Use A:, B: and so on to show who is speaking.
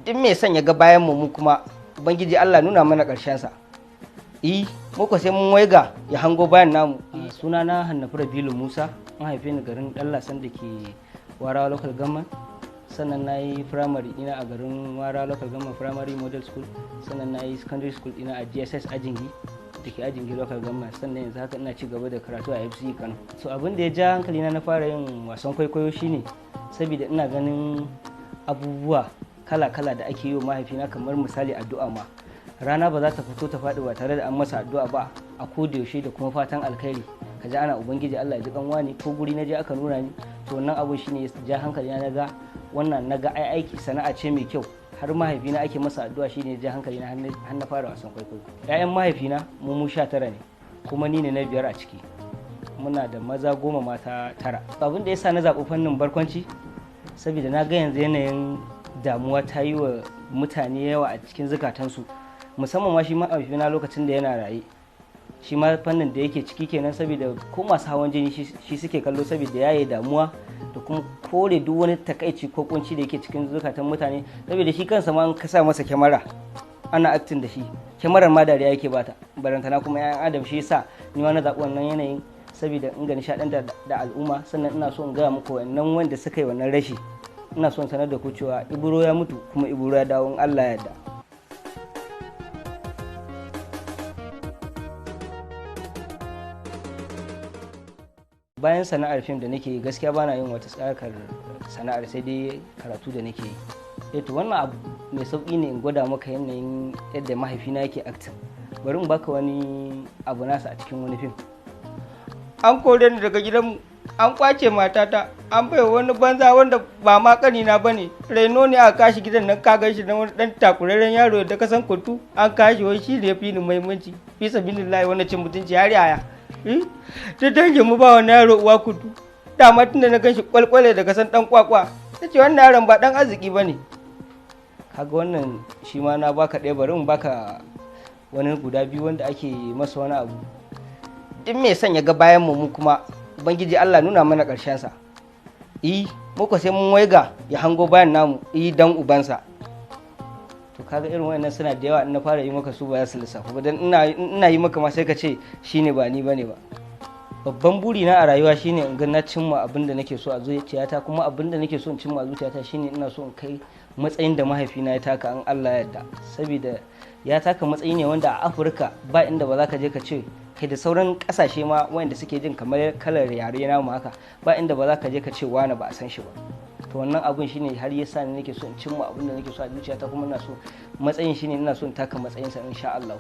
A: Duk mai son ya ga bayan mu kuma Ubangiji Allah nuna mana ƙarshen sa. Muka sai mun waiga ya hango bayan namu. Suna na Hannafi Rabilu Musa, an haife ni garin Dallasan da ke Warawa Local Government. Sannan na yi primary ina a garin Warawa Local Government Primary Model School. Sannan na yi secondary school ina a GSS Ajingi da ke Ajingi Local Government. Sannan yanzu haka ina ci gaba da karatu a FCE Kano. So abin da ya ja hankali na fara yin wasan kwaikwayo shine saboda ina ganin abubuwa kala-kala da ake yi wa mahaifina, kamar misali addu'a ma. Rana ba za ta fito ta faɗi ba tare da an masa addu'a ba a koda yaushe, da kuma fatan alkhairi. Ka ji ana Ubangiji Allah ya ji kanwa ne, ko guri na je aka nuna ni. To wannan abun shine ya ja hankali na ga wannan, na ga ai aiki sana'a ce mai kyau, har mahaifina ake masa addu'a, shine ya ja hankali na har na fara wasan kwaikwayo. Ƴaƴan mahaifina mu 19 ne, kuma ni ne na 5 a ciki. Muna da maza 10, mata 9. Abin da yasa na zaɓi fannin barkwanci saboda na ga yanzu yanayin damuwa ta yi wa mutane yawa a cikin zukatansu, musamman ma shi mahaifina lokacin da yana raye, shi ma fannin da yake ciki kenan, saboda ko masu hawan jini shi suke kallo, saboda yaye damuwa da kuma kore duk wani takaici ko kunci da yake cikin zukatan mutane. Saboda shi kansa ma an kasa masa kyamara ana acting da shi, kyamarar ma dariya yake bata, barantana kuma 'ya'yan adam. Shi yasa ni ma na zaɓi wannan yanayin saboda in ga nishaɗantar da al'umma. Sannan ina so in gaya muku wannan wanda suka yi wannan rashi, ina son sanar da ku cewa Ibro ya mutu kuma Ibro ya dawo in Allah ya yarda. Bayan sana'ar fim da nake yi, gaskiya bana yin wata tsakar sana'ar sai dai karatu da nake yi. To wannan abu mai sauƙi ne in gwada maka yanayin yadda mahaifina yake acting. Bari in baka wani abu nasa a cikin wani fim. An kore ni daga gidanmu, an kwace matata, an bai wani banza wanda ba ma kanina ba ne. Raino ne aka kashi gidan nan, ka gan shi na wani dan takurarren yaro da ka san kutu, an kashi wai shi ne ya fi ni muhimmanci. Fi sabilillahi, wannan cin mutunci har yaya. Ta dangin mu ba wani yaro uwa kutu. Dama tun da na gan shi kwalkwale daga san dan kwakwa, ta ce wannan yaron ba dan arziki ba ne. Kaga wannan shi ma na baka ɗaya, bari in baka wani guda biyu wanda ake masa wani abu. Duk mai son ya ga bayan mu kuma Ubangiji Allah nuna mana ƙarshen sa. Muka sai mun waiga ya hango bayan namu, dan ubansa. To kaga irin wayannan suna da yawa, in na fara yi maka su ba za su lissafu ba, dan ina yi maka ma sai ka ce shine ba ni bane ba. Babban buri na a rayuwa shine in ga na cimma abin da nake so a zuciyata, kuma abin da nake so in cimma a zuciyata shine ina so in kai matsayin da mahaifina ya taka in Allah ya yarda. Saboda ya taka matsayi ne wanda a Afirka ba inda ba za ka je ka ce kai, da sauran kasashe ma wanda suke jin kamar kalar yare namu haka, ba inda ba za ka je ka ce wani ba a san shi ba. To wannan abun shine har yasa ni nake so in cimma abin da nake so a zuciyata, kuma ina so matsayin shine ina so in taka matsayinsa insha Allah.